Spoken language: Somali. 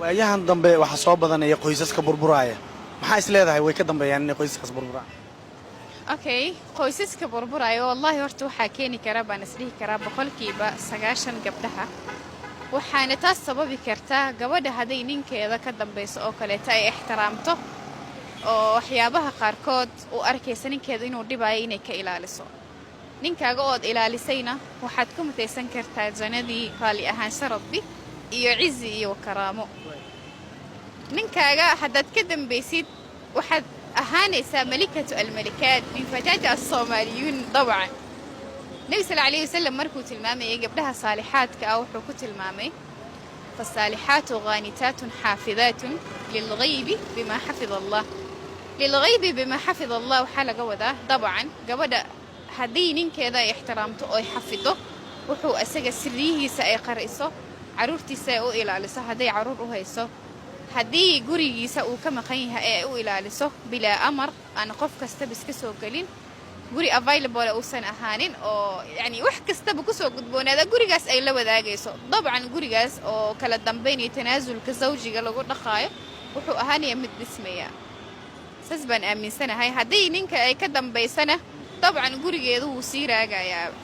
Waayahan dambe waxaa soo badanaya qoysaska burburaaya. Maxaa is leedahay way ka dambeeyaan inay qoysaskaas burburaan? Okay, qoysaska burburaya, wallahi, horta waxaa keeni kara baan isdhihi karaa 90% gabdhaha. Waxaana taas sababi kartaa gabadha hadday ninkeeda ka dambayso oo kaleeto, ay ixtiraamto oo waxyaabaha qaarkood u arkaysa ninkeeda inuu dhibayo inay ka ilaaliso. Ninkaaga ood ilaalisayna waxaad ku mutaysan kartaa jannadii, raalli ahaansha Rabbi iyo cizi iyo karaamo. Ninkaaga haddaad ka dambaysid, waxaad ahaanaysaa ملكة الملكات من فتاة الصوماليون. Dabcan, Nebi sal alayhi wasalam markuu tilmaamayay gabdhaha saalixaadka ah, wuxuu ku tilmaamay: فالصالحات قانتات حافظات للغيب بما حفظ الله. للغيب بما حفظ الله waxaa laga wadaa, dabcan, gabadha haddii ninkeeda ay ixtiraamto oo ay xafido, wuxuu isaga siriyihiisa ay qariso, carruurtiisa ay u ilaaliso hadday carruur u hayso, haddii gurigiisa uu ka maqan yahay ee ay u ilaaliso, bilaa amar aan qof kastaba iska soo gelin, guri available uusan ahaanin oo yani wax kastaba kusoo gudboonaada gurigaas ay la wadaagayso. Dabcan, gurigaas oo kala dambayn iyo tanaasulka zawjiga lagu dhaqaayo wuxuu ahaanaya mid dhismaya. Saas baan aaminsanahay. Haddii ninka ay ka dambaysana, dabcan, gurigeedu wuu sii raagayaa.